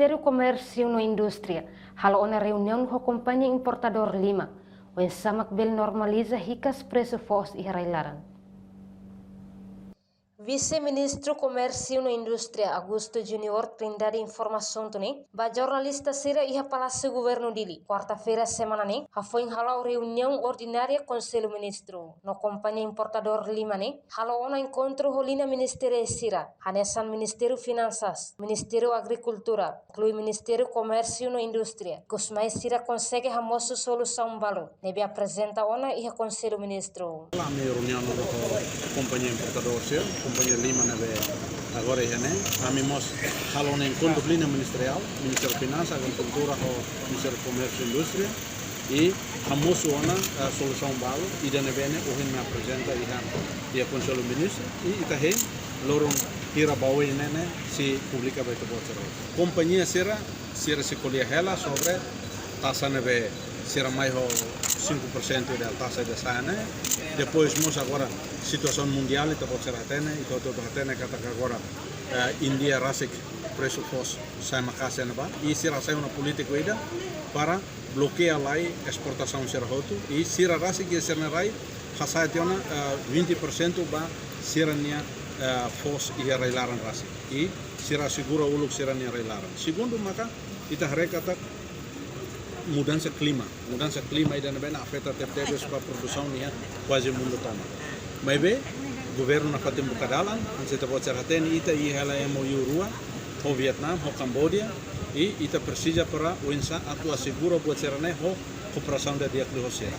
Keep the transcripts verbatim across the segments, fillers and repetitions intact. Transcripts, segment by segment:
Ministériu Komérsiu no Indústria halo ona reuniaun ho kompañia importadór lima, oinsá mak bele normaliza hikas presu foos iha rai-laran. Vise-Ministru Komérsiu no Indústria, Augusto Junior Trindade, informa asuntu ne'e ba jornalista sira iha Palásiu Governu Dili, kuarta-feira semana ne'e, hafoin hala'o reuniaun ordinária Konsellu Ministru. No kompañia importadór lima ne'e halo ona enkontru ho liña ministériu sira, hanesan Ministériu Finansas, Ministériu Agrikultura, inklui Ministériu Komérsiu no Indústria, ikus mai sira konsege hamosu solusaun balu ne'ebé aprezenta ona iha Konsellu Ministru. Ami reuniaun ona ho kompañia importadór sira, kompañia lima ne'ebé agora iha ne'e. Ami mós halo ona enkontru liña ministeriál, Ministériu Finansas, Agrikultura ho Ministériu Komérsiu Indústria, i hamosu ona, eh, solusaun balu ida ne'ebé ne'e ohin ami aprezenta iha, iha Konsellu Ministru, i ita hein loron hira ba oin ne'e sei publika ba ita-boot sira. Kompañia sira, sira sei ko'alia hela sobre taxa ne'ebé sira mai ho cinco por cento ida taxa ida sa'e ne'e. Depois mós agora situasaun mundiál ita-boot sira hatene, ita hotu hatene katak agora, eh, Índia rasik presu foos sa'e maka'as iha ne'ebá. I sira hasai ona polítika ida para blokeia lai esportasaun sira hotu. I sira rasik iha sira-nia rai hasa'e tiha ona, eh, vinte por cento ba sira-nia, eh, foos iha rai-laran rasik. I sira asegura uluk sira-nia rai-laran. Segundu maka, ita haree katak mudansa klima. Mudansa klima ida ne'ebé ne'e afeta tebetebes ba produsaun iha kuaze mundu tomak. Maibé, governu nafatin buka dalan, hanesan ita-boot sira hatene, ita iha hela M O U rua, ho Vietnam, ho Cambodia, i ita presiza para oinsá atu asegura buat sira-ne'e ho kooperasaun di'ak liu ho sira.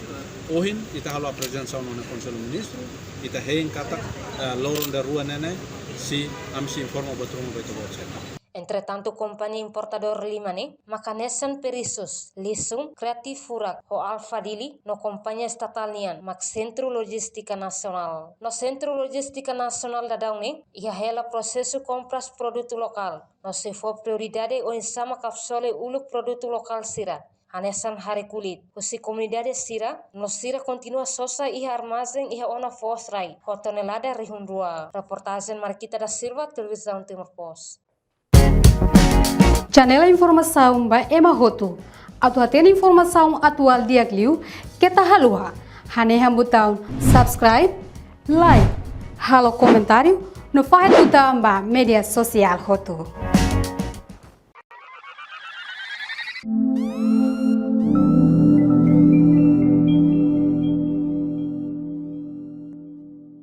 Ohin, ita halo aprezentasaun ona Konsellu Ministru, ita hein katak, eh, loron ida rua ne'e ne'e, sei, ami sei informa buat ruma ba ita-boot sira. Entretantu, kompañia importadór lima ne'e mak hanesan Perissus, Lisun, Kreatif Furak, ho Alfa Dili, no kompañia estatál nian mak Sentru Lojístika Nasionál. No Sentru Lojístika Nasionál daudaun ne'e iha hela prosesu kompras produtu lokál, no sei fó prioridade oinsá mak kapsole uluk produtu lokál sira, hanesan hare kulit, husi komunidade sira, no sira kontinua sosa iha armazén iha ona foos rai ho tonelada rihun rua. Reportajen Marquita da Silva, Televizaun Timor Post. Channel informasaun ba ema hotu. Atu hatene informasaun atuál di'ak liu, keta haluha hanehan butaun subscribe, like, halo komentáriu, no fahe tutan ba média sosiál hotu.